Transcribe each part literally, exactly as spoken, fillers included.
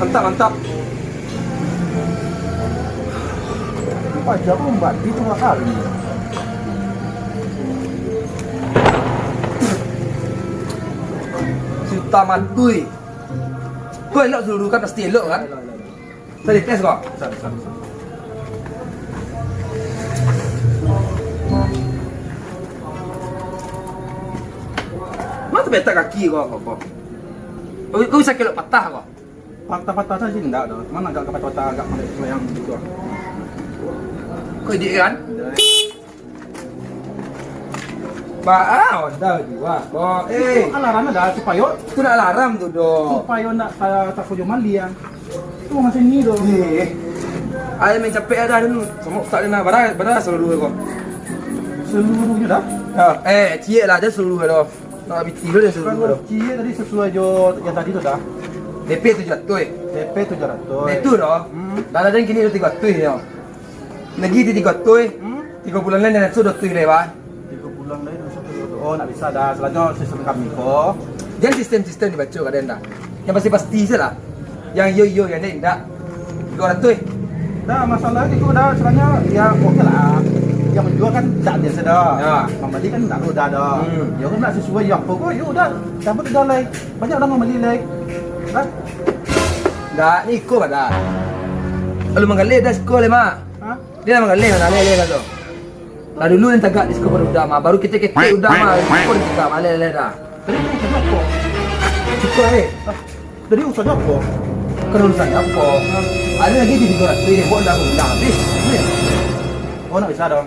Mantap, mantap. Nampak aja aku membati tu mahal ni. Suta Matui. Kau elok dulu kan, pasti elok kan? Tadi tes kau? Bisa, bisa, bisa. Mana terbetak kaki kau, kau, kau? Kau, kau bisa kelok patah kau? Patah-patah saja indak doh. Mana agak ke patah-patah, agak malek yang gitu. Kau idik kan? Indak. Ba, ah, Honda jua. Oh, eh. Itu alarm ada, supayo. Itu nak alarm tu, doh. Supayo nak ta-, takujua maliang. Itu masih ni, doh. Eh. Ayo main capek ada tu. Sama tak ada nak. Bara, bara seluruh kau. Seluruhnya dah? Ya, eh, ciek lah, ada seluruh dah. Nak biti dulu dia seluruh Kalau dah. Ciek tadi sesuai jo yang tadi tu dah. D P tujuh ratus. D P tujuh ratus. Itu dah. Hmm. Dah ada yang kini dah tiga ratus ya. Lagi di tiga ratus. Hmm? Tiga bulan lain dah sudah tuh lewat. Tiga bulan lain dah sudah tuh. Oh, nak bisa dah. Selanjutnya sistem kami ko. Jangan sistem-sistem dibaca kadang dah. Yang pasti-pasti saja lah. Yang iyo iyo, yang indak indak. Tiga ratus. Dah, masalah itu dah sebenarnya ya oke lah. Yang menjual kan tak biasa dah. Ya. Membeli kan tak udah dah. Hmm. Ya kan nak sesuai ya apa kok, ya udah. Cabut udah lai. Banyak orang membeli lai. Dah. Ndak, ni iko badah. Lalu manggaleh dah siko leh, Mak. Hah? Dia lah manggaleh, manggaleh, leh, lah tu. Lah dulu yang tagak di siko baru udah, Mak. Baru kito ketek udah, Mak. Siko di tagak, manggaleh, leh, dah. Tadi kan urusan apo? Siko, eh. Ah, tadi urusan apo? Bukan urusan apo. Ada lagi di tigo ratuih, buat dah, dah habis. Ni. Oh, nak bisa dong.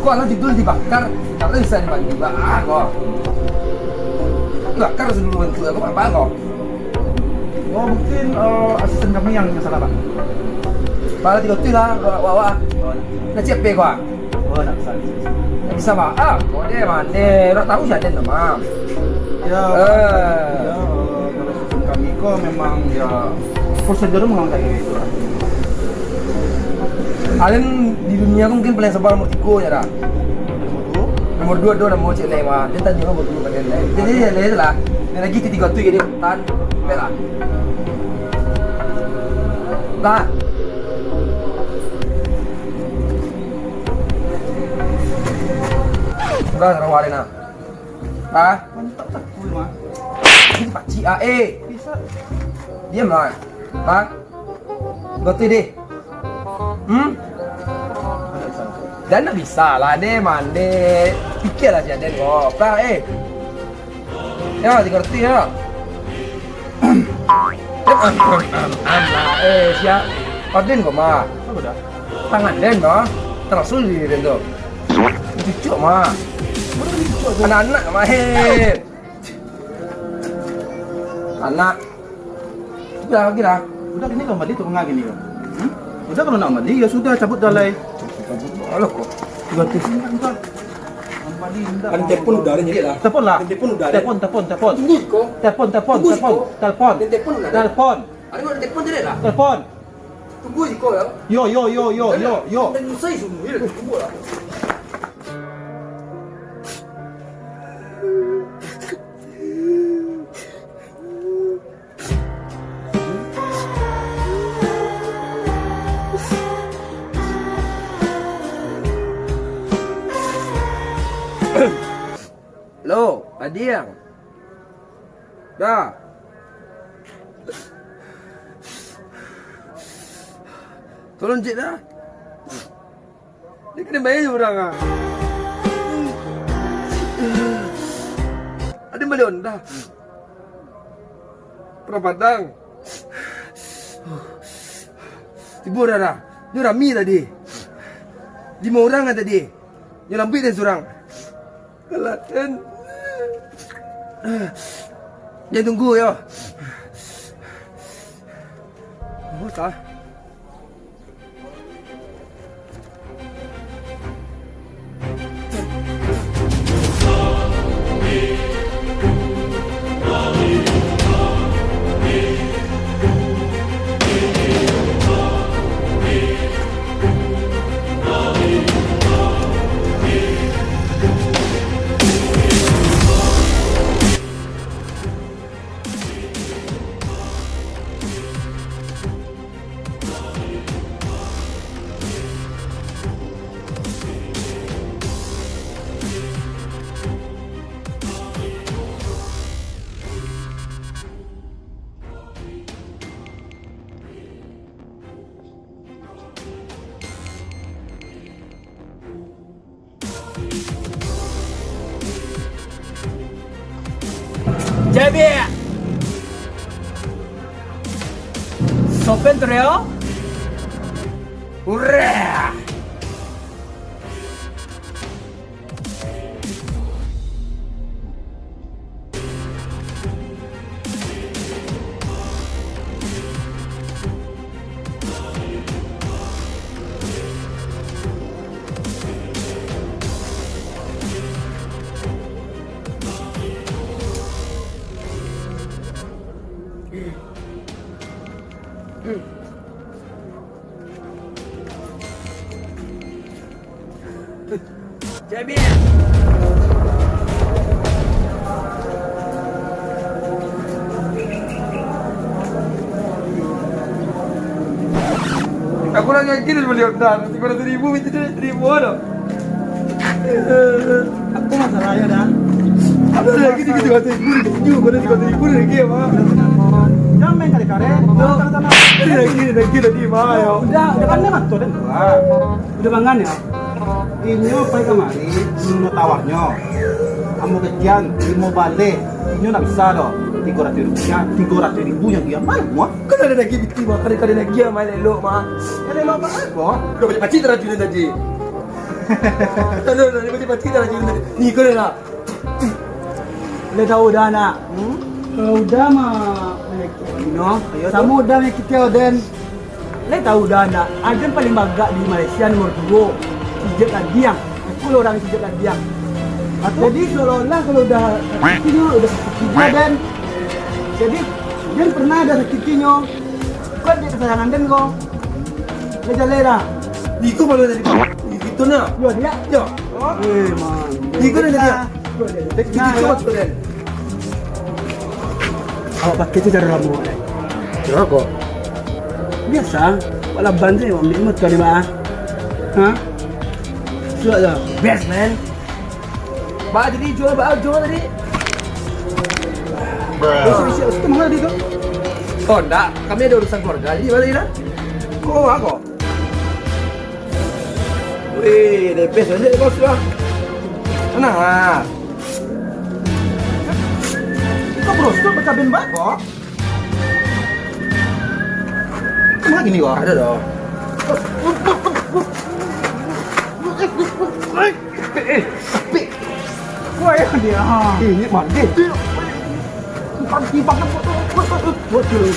Kok alah judul dibakar, kalau bisa dibagi, bah, ah, kok. Dibakar seluruh bentuk, aku apa kok? Oh, mungkin, eh, asisten kami yang salah, Pak. Pala tigo tu lah, wak, wak, wak. Oh, nak. Nak cek P kau, ah? Oh, nak bisa, bisa, bisa. Nak bisa, Pak? Ah, kau deh, mana? Orang tahu siapa nama. Ya, Eh. ya, eh, kalau sistem kami ko memang ya prosedur memang kayak gitu lah. Alin di dunia ko mungkin paling sabar nomor tigo je dah. Nomor dua? Nomor dua tu nomor cik Lema. Dia tanya nomor dua pada lain. Jadi ya lain lah. Dia lagi tiga tu jadi tan. Merah. Lah. Enggak, rawa dia nak. Hah? Mantap tak kuih, mah. Ini pakcik ah, eh. Bisa. Diam lah. Hah? Goteh deh. Hmm? Ada bisa. Dan nak bisa lah deh, mandeh. Pikirlah si Aden kau. Hah, eh. Ya, tiga ratus ya. Alah, eh, siap. Aden kau mah. Apa dah? Tangan den mah. Terasa di den tu. Cucuk mah. Mana cucuk tu? Anak-anak mah, eh. Anak. Sudah lagi lah. Udah gini kau mandi tu, ngah gini kau. Hmm? Udah kalau nak mandi, ya sudah, cabut dah lai. Cabut, cabut. Alah kau. Tiga ratus. Udah, udah. Mandi, udah. Ada telepon udah, ada nyari lah. Telepon lah. Ada telepon udah, ada. Telepon, telepon, telepon. Tunggu kau. Telepon, telepon, Tunggu telepon. Kau. Telepon. Ada telepon udah, ada. Telepon. Ada, ada telepon tadi lah. Telepon. Tunggu siko ya. Yo, yo, yo, yo, yo, yo. Dan usai sungguh ya, tunggu lah. Lo, Adiang. Dah. Tolong cek dah. Dia kena bayar je orang ah. Ada balik Honda. Perang Padang. Tibo dah dah. Dia rami tadi. Lima orang kan tadi. Dia lambuik dan surang. Alah, kan. Jangan tunggu, yo. Oh, sah. Jabik! Sopen tu, Rio? Urah! Jabik. Aku lah yakin beli Honda, tigo ratus ribu itu dia terima dah. Apa masalahnya dah? Ado lagi tigo ratus ribu, tigo ratus ribu lagi, Mak. Jan main kareh-kareh. Ado lagi, lagi tadi, Mak, yo. Udah, udah pandai mato den. Udah mangan, yo? Inyo pai kamari, inyo tawarnyo. Ambo kecekan, limo baleh. Inyo ndak bisa doh. Tigo ratus ribu, tigo ratus ribu nan diambo, Mak. Kan ado lagi biti, Mak. Ado, ado lagi, Mak, elok-elok, Mak. Elok-elok apo? Udah banyak pacik tarajunan tadi. Aduh, udah banyak pacik tarajunan tadi. Ni, kau dah lah. Lai tahu dah, nak. Hmm? Kalau udah mah, no, ayo tu. Samo udah mah kito, den. Lai tahu dah, nak. Aden paling bagak di Malaysia, nomor duo. Pijat ladiang. Aku lah urang pijat ladiang. Atu? Jadi, seolah-olah kalau udah sakit tu, udah sakit juga, den. Jadi, den pernah dah sakit nyo. Kau dek kesayangan den ko. Lai jaleh dah. Iko malu tadi, Pak. Iko nak. Yo, dia. Yo. Eh, man. Iko dah jadi. Yo, dia. Iko nah, cuba yo. Cuba, den. Awak pakai tu cara lamo, eh. Cara ko? Biasa. Wak laban se, ambiak motor ni, Mak. Ha? Sudah dah. Best, man. Ba, jadi jual, ba, jual tadi. Bruh. Isi, isi, isi, mana tadi tu? Oh, ndak. Kami ada urusan keluarga, jadi balik dah. Kau, aku. Weh, the best aja, bos, lah. Mana? Kau bros, kau berkabin bako? Kau lagi ni, kau? Ada dah. Eh, eh, tapi. Kau ayah dia, ha? Eh, ini mandi. Bukan, bukan, bukan.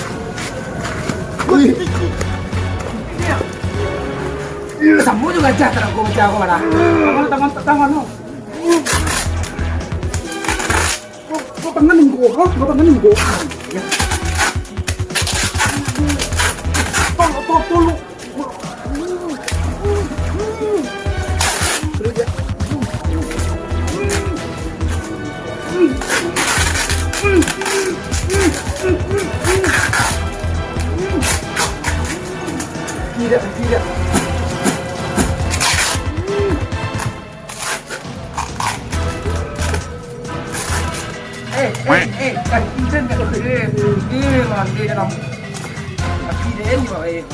Wih. Samo juo gajah, tarangko macam aku marah. Tangan, tangan, tangan, no. Kau, kau tangan nunggu, ha? Kau tangan nunggu. Tolong, tolong, tolong. Tidak, tidak. Eh, eh, eh, kaki den kat situ, eh. Eh, mandi dalam. Kaki den ni, eh.